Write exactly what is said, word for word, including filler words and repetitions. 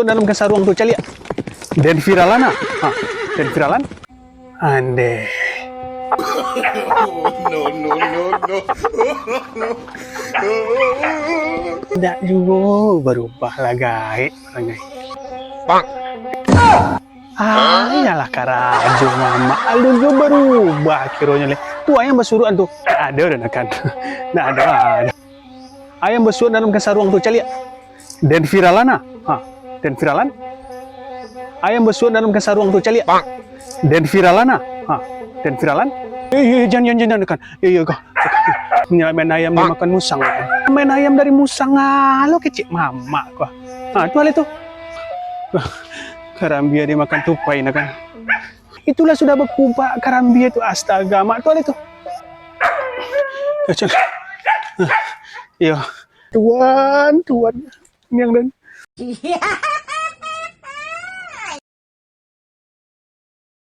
Dalam ka saruang tu, caliak. Den viralan, ah. Ha, den viralan. Andeh. No, no, no, no. Ndak juo barubah lah, gaek parangai. Pak. Ah, iyolah karajo mamak. Alun juo barubah kironyo leh. Tu ayam basuruak tu. Ndak ado doh, Nakan. Ndak ado, ado. Ayam basuruak dalam ka saruang tu, caliak. Den viralan, ah. Ha, den viralan. Ayam basuruak dalam ka saruang tu, caliak. Den viralan, ah. Ha, den viralan. Eh, eh, jan, jan, jan, jan, Nakan. Eh, eh, kah. Nyalamaik ayam dimakan musang, Nakan. Main ayam dari musang, alo kecek mamak ko. Ha, tu alai tu. Wah, karambia dimakan tupai, Nakan. Itulah sudah bakubak karambia tu, astaga, mak tu alai tu. Kacau. Iyo. Tuan, tuan. Niang dan.